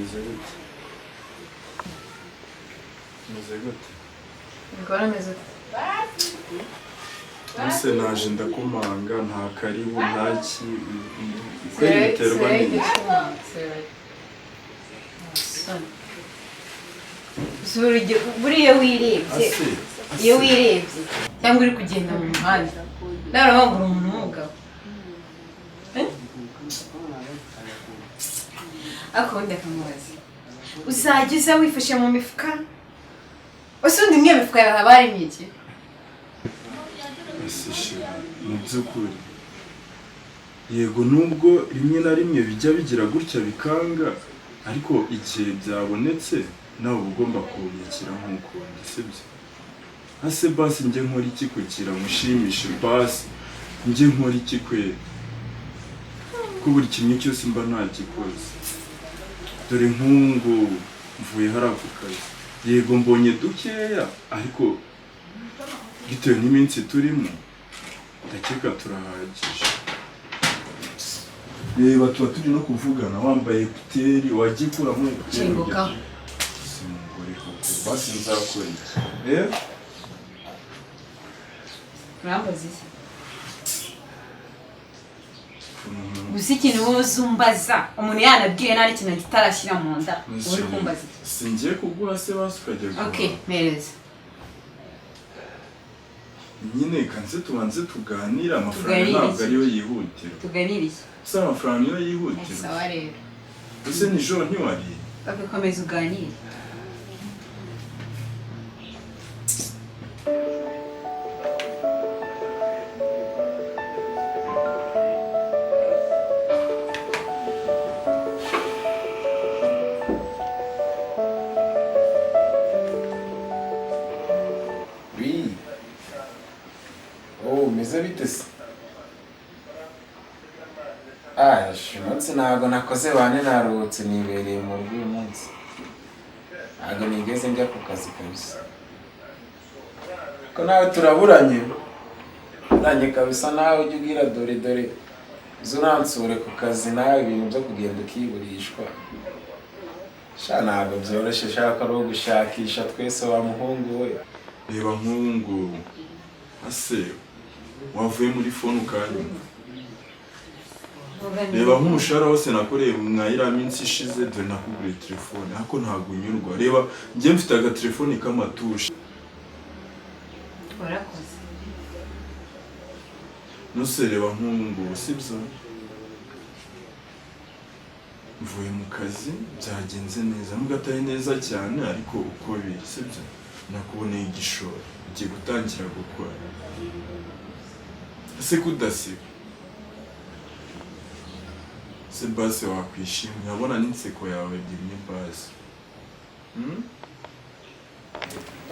Bimeze gute? Bimeze gute? Ubikora ameze ute? Ese naje ndakomanga, nta karibu, nta ki? Kweri biterwa n'iki? Buriya wirebye, Ase iyo wirebye cyangwa uri kugenda mu muhanda, nawe urabona umuntu w'umugabo. Eh? Ariko ubundi akamubaza, uzajya uza wifashe mu mifuka? Ese ubundi mwe mifuka yawe haba harimo iki? Ese chérie, mu by'ukuri, yego, nubwo rimwe na rimwe bijya bigira gutya bikanga, ariko igihe byabonetse nawe uba ugomba kunyakira nk'uko ndi, sibyo? Ase basi njye nkora iki kugira mushimishe? Basi njye nkora iki kweri, ko buri kimwe cyose mba ntagikoze? Dore nk'ubu ngubu mvuye hariya ku kazi, yego mbonye dukeya, ariko bitewe n'iminsi turimo ndakeka turahagije. Reba, tuba turi no kuvugana wambaye écouteurs, wajya ukuramo écouteurs. Shinguka. Si umugore koko, basi nzakora iki, eh? Urambaza iki? Gusa ikintu wowe uzumbaza, umuntu yanabwiye nta n'ikintu kitarashyira mu nda, uba uri kumbaza iki? Singiye kuguha se basi ukajya guhaha? Okay, mpereza. Nyine kanze tubanze tuganire amafaranga. Tuganire Ntabwo iki? ariyo yihutirwa. Tuganire iki? Ese amafaranga niyo yihutirwa? Sawa rero. Ese nijoro ntiwariye? Bagakomeza uganire. Oui. Oh, umeze bite se? Ah, uyu munsi ntabwo nakoze bane, naruhutse, nibereye mu rugo uyu munsi. Ntabwo nigeze njya ku kazi kabisa. Ko nawe turaburanye. Buranye kabisa, nawe ujya ubwira dore dore uze uransure ku kazi, nawe ibintu byo kugenda ukiburishwa. Sha, ntabwo byoroshye, shaka ari ugushakisha twese wa muhungu we. Reba nk'ubu ngubu, ase wavuye muri phone ukanyumva? Reba nk'umushahara wose nakoreye mwa iriya minsi ishize, dore nakuguriye telefone, ariko ntabwo unyurwa. Reba njye mfite agatelefoni k'amatushe. Warakoze. Nuse reba nk'ubu ngubu, sibyo? Mvuye mu kazi, byagenze neza, nubwo atari neza cyane, ariko uko biri, sibyo, nakuboneye igishoro, ugiye gutangira gukora. Ese kudasiba se basi wakwishimye, nkabona n'inseko yawe ebyiri basi? Hmm?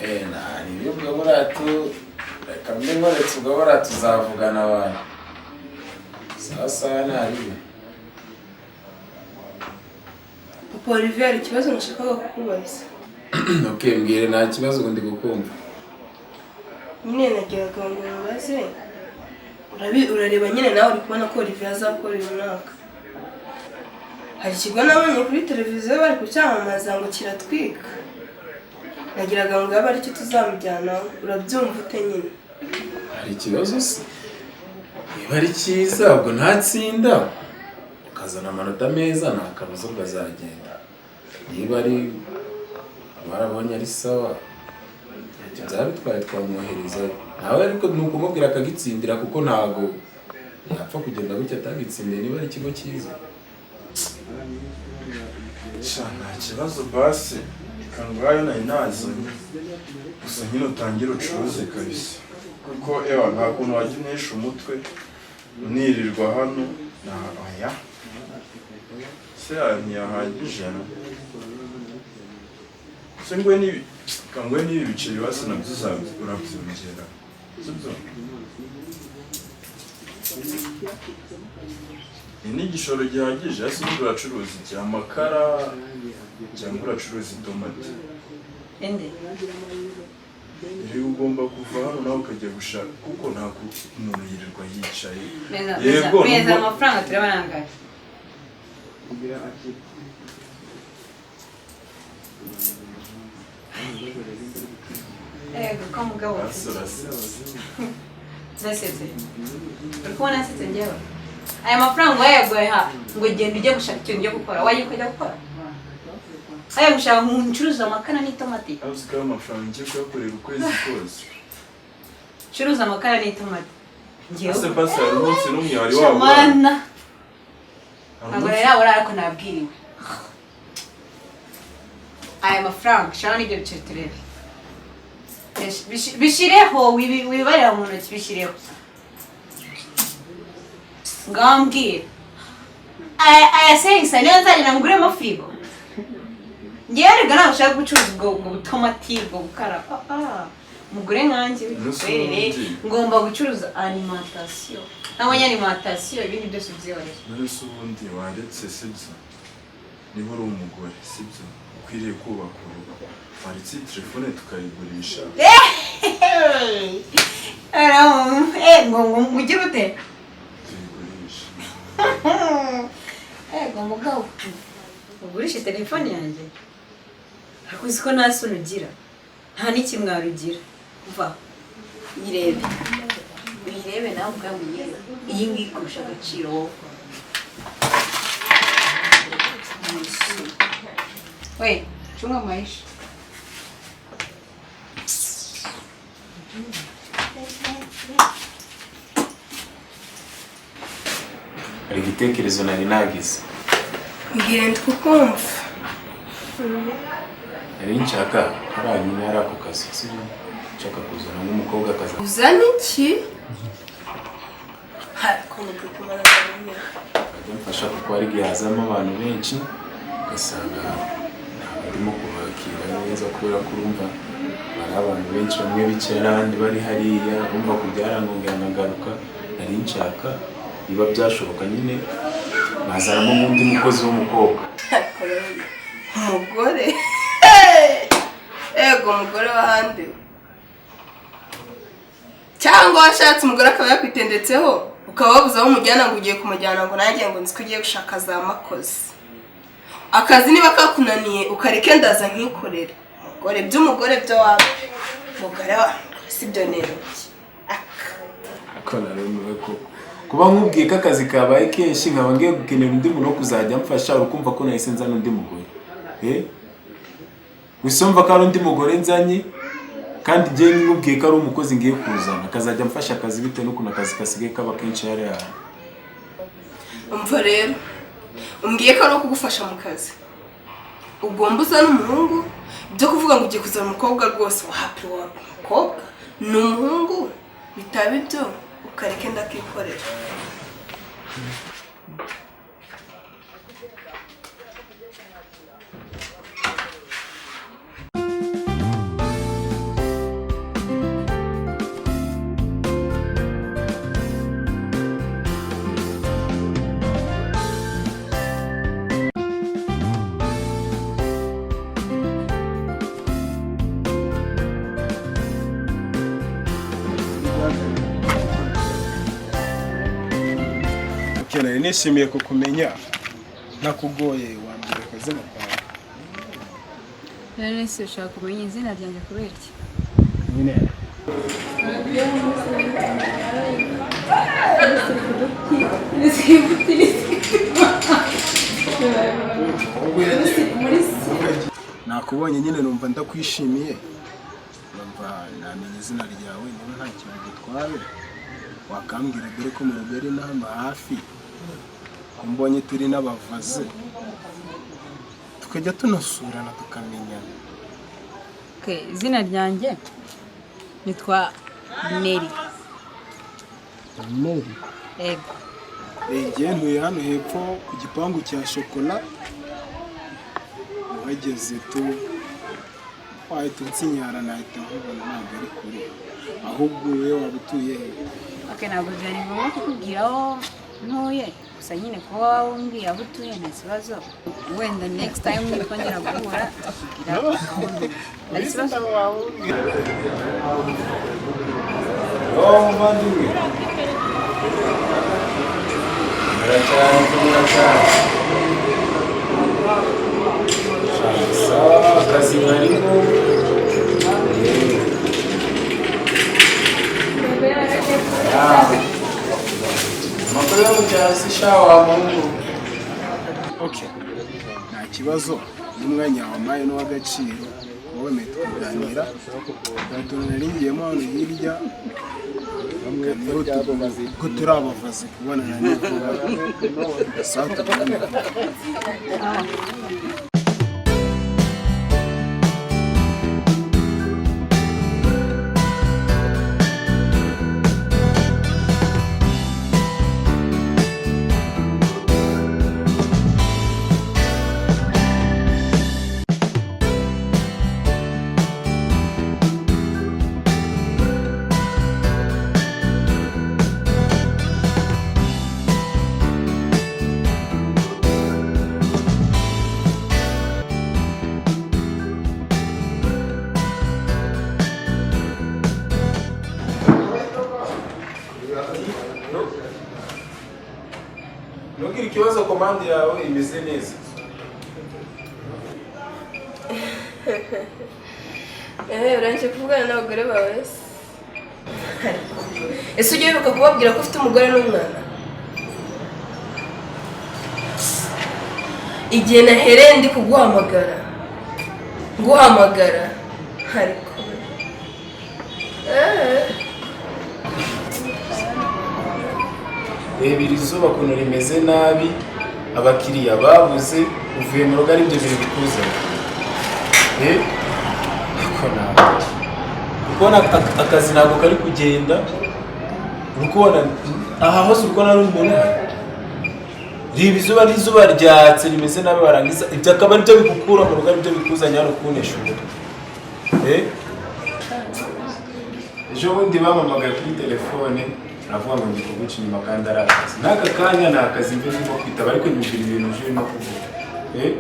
Eh, nta ibyo, ubwo buriya tu reka mbe nkoretse, ubwo buriya tuzavugana abantu. Sawa sawa, ntaribi. Papa Olivier, hari ikibazo nashakaga kukubaza. Okay, mbwire, nta kibazo, ubu ndi kukumva. Nyine nagiraga ngo mubaze, urareba nyine nawe uri kubona ko Olivier azakora uyu mwaka. Hari ikigo nabonye kuri televiziyo bari kucyamamaza ngo kiratwika, nagiraga ngo abe aricyo tuzamujyanaho. Urabyumva ute nyine? Hari ikibazo se? Niba ari cyiza, ubwo ntatsinda ukazana amanota meza, nta kabuza ubwo azagenda. Niba ari warabonye ari sawa, ntacyo byaba bitwaye, twamwohereza nawe, ariko ni ukumubwira akagitsindira, kuko ntago yapfa kugenda gutya atagitsindiye niba ari ikigo cyiza. Sha, nta kibazo, basi kangayo nari nazanye. Gusa nyine utangire ucuruze kabisa, kuko ewa nta kuntu wajya unesha umutwe unirirwa hano na oya se aya ntiyahagije. Se nguhe n'ibi, kanguhe n'ibi biceri basi, nabyo urabyongera, sibyo? Ni n'igishoro gihagije. Ese ubundi uracuruza iki? Amakara cyangwa uracuruza itomati? Ende? Rero ugomba kuva hano nawe ukajya gushaka, kuko ntabwo umuntu yirirwa yicaye. Meza. Yego, Meza. Nubwo- Amafaranga tureba nangahe? Ko mugabo Ase urasetse. Ndasetse. Uri kubona nsetse njyewe? Aya mafaranga wayaguye ha ngo genda ujye gushaka ikintu ujye gukora, wagiye ukajya gukora aya gushaka ngo ncuruze amakara n'itomati. Azi ko ayo mafaranga ngiye kuyakorera ukwezi kose. Ncuruze amakara n'itomati njyewe. Ase basi hari umunsi n'umwe wari wabura? Shamana. Hari Ntabwo umunsi rero yabura, ariko nabwiriwe aya mafaranga shaka n'ibyo biceri turebe. Bishireho wibarira mu ntoki, bishireho ngaho mbwira. Aya sengisa niyo nzagenda nguremo firigo. Ngewe rega ntabwo ushaka gucuruza ubwo butomati, ubwo bukara. Ah, umugore nkanjye Umunsi w'igikwerere w'undi. ngomba gucuruza alimentation. Nabonye alimentation, ibindi byose byihorere. None se ubundi waretse, sibyo? Niba uri umugore, sibyo, ukwiriye kubaka urugo, waretse iyi telefone tukayigurisha? Ngo mugire ute? Tuyigurisha. Ego mugabo, ugurishe telefone yanjye? Ariko uzi ko nta soni ugira, nta n'ikimwaro ugira. Mva uyirebe, uyirebe nawe ubwawe uyirebe. Iyi ngiyi kurusha agaciro wowe. We chunga maisha. Hari igitekerezo nari nagize. Mbwira ndi kukumva. Nari nshaka hariya nyine hari ako kazi, sibyo? Nshaka kuzana nk'umukobwa akaza. Uzana iki? Ariko ni kumara nawe. Akajya amfasha, kuko hari igihe hazamo abantu benshi ugasanga ntabwo ndimo kubakira neza, kubera ko urumva hari abantu benshi, bamwe bicaye n'abandi bari hariya, urumva kubyarangongera nkagaruka. Nari nshaka niba byashoboka nyine nazanamo n'undi mukozi w'umukobwa. Ariko rero, umugore, ego, umugore w'ahandi, cyangwa washatse umugore akaba yakwitendetseho, ukaba wabuze aho umujyana ngo ugiye kumujyana, ngo nanjye ngo nzi ko ugiye gushaka za makozi. Akazi niba kakunaniye ukareke, ndaza nkikorere. Umugore by'umugore byo waba umugore wa si byo nero aka. Ariko narumiwe koko. Kuba nkubwiye ko akazi kabaye kenshi nkaba ngiye gukenera undi muntu wo kuzajya amfasha, urukumva ko nahise nzana undi mugore? Eh, wisumva ko ari undi mugore nzanye, kandi njye nkubwiye ko ari umukozi ngiye kuzana akazajya amfasha akazi, bitewe n'ukuntu akazi kasigaye kaba kenshi hariya hantu. Umva rero, umbwiye ko ari uwo kugufasha mu kazi, ugomba uzana umuhungu. Ibyo kuvuga ngo ugiye kuzana umukobwa, rwose wapi wapi. Umukobwa ni umuhungu, bitaba ibyo ukareke ndakikorera. Okay, nari nishimiye kukumenya. Ntakugoye, wambwira akazina kawe? None se ushaka kumenya izina ryanjye kubera iki? Nyine nakubonye nyine numva ndakwishimiye, numva namenya izina ryawe. Niba nta kintu gitwaye wakambwira, dore ko mu rugo ari na hano hafi, ko mbonye turi n'abavaze, tukajya tunasurana tukamenyana. Okay, izina ryanjye nitwa Mary. Mary? Ego. Njye ntuye hano hepfo ku gipangu cya shokora. Uhageze tu wahita unsinyara, nahita nkubona, ntabwo ari kure. Ahubwo wowe waba utuye he? Okay, ntabwo byari ngombwa kukubwira aho ntuye, gusa nyine kuba waba umbwira aho utuye nta kibazo. Wenda next time nitwongera guhura tukubwira aho ntuye. Hari ikibazo? Oh, muvandimwe, komera cyane, komera cyane. Sawa, akazi karimo. Sha wa muhungu. Okay, nta kibazo, n'umwanya wampaye n'uw'agaciro, wowe wemeye tukaganira. Hari utuntu nari ngiyemo hano hirya, ko turi abavuzi kubonana ni vuba, sawa tuganira. Ntugire ikibazo, komande yawe imeze neza. Eee, urangije kuvugana n'abagore bawe se? Ese ujya wibuka kubabwira ko ufite umugore n'umwana? Igihe nahereye ndi kuguhamagara nguhamagara, ariko eee. Reba iri zuba ukuntu rimeze nabi, abakiriya babuze, uvuye mu rugo ari byo bintu bikuzanye. Eh? Ariko nawe. Uri kubona akazi ntabwo kari kugenda, uri kubona aha hose uri kubona ari umuntu uhari. Reba izuba n'izuba ryatse rimeze nabi, warangiza ibyo akaba aribyo bigukura mu rugo, aribyo bikuzanye hano kuntesha umutwe. Eh? Ejo bundi bampamagaye kuri telefone, aravuga ngo ndi kuguca inyuma kandi ari akazi. N'aka kanya ni akazi mve ndimo kwitaba, ariko nyumvira ibintu uje urimo kuvuga. Eh?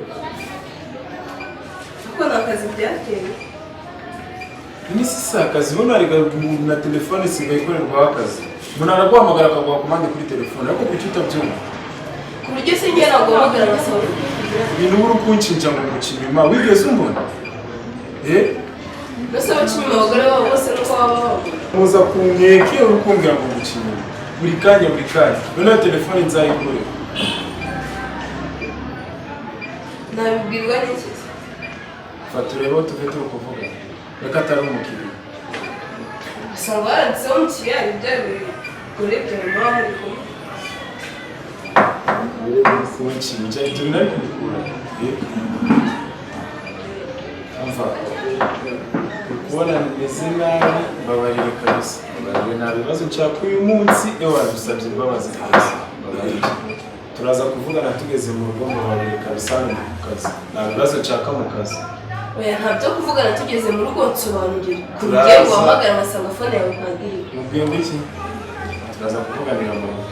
Kuko ni akazi byateye. Ni si akazi, buno hari na telefone isigaye ikorerwaho akazi. Umuntu araguhamagara akaguha komande kuri telefone, ariko kuki utabyumva? Ku buryo se njye naguhamagara ngasaba Ibintu uba uri kunshinja ngo nguca inyuma, wigeze umbona? Eh? mbese abaca inyuma abagore babo bose nuko baba babagura? Muza ku nkeke uri kumbwira ngo nguca inyuma. Buri kanya buri kanya. Noneho telefone nzayigure. Nabibwirwa n'iki se? Fata urebe aho tuve turi kuvuga. Reka atari umukiriya. Usanga waranditseho umukiriya, ibyo bigore byawe muba muri kumwe. Kunshinja ibyo nari kubikura. Umva, uri kubona bimeze nabi, mbabarire kabisa, mbabarire, nta bibazo nshaka uyu munsi. Ewe, wabisabye imbabazi kabisa, mbabarire. Turaza kuvugana tugeze mu rugo, mbabarire kabisa. Hano ndi ku kazi, nta bibazo nshaka mu kazi. Oya, nta byo kuvugana tugeze mu rugo, nsobanurira ku rugiye Turaza. guhamagara ngasanga phone yawe ntabwo iriho. Mubwiye ngo iki? Turaza kuvuganira mu rugo.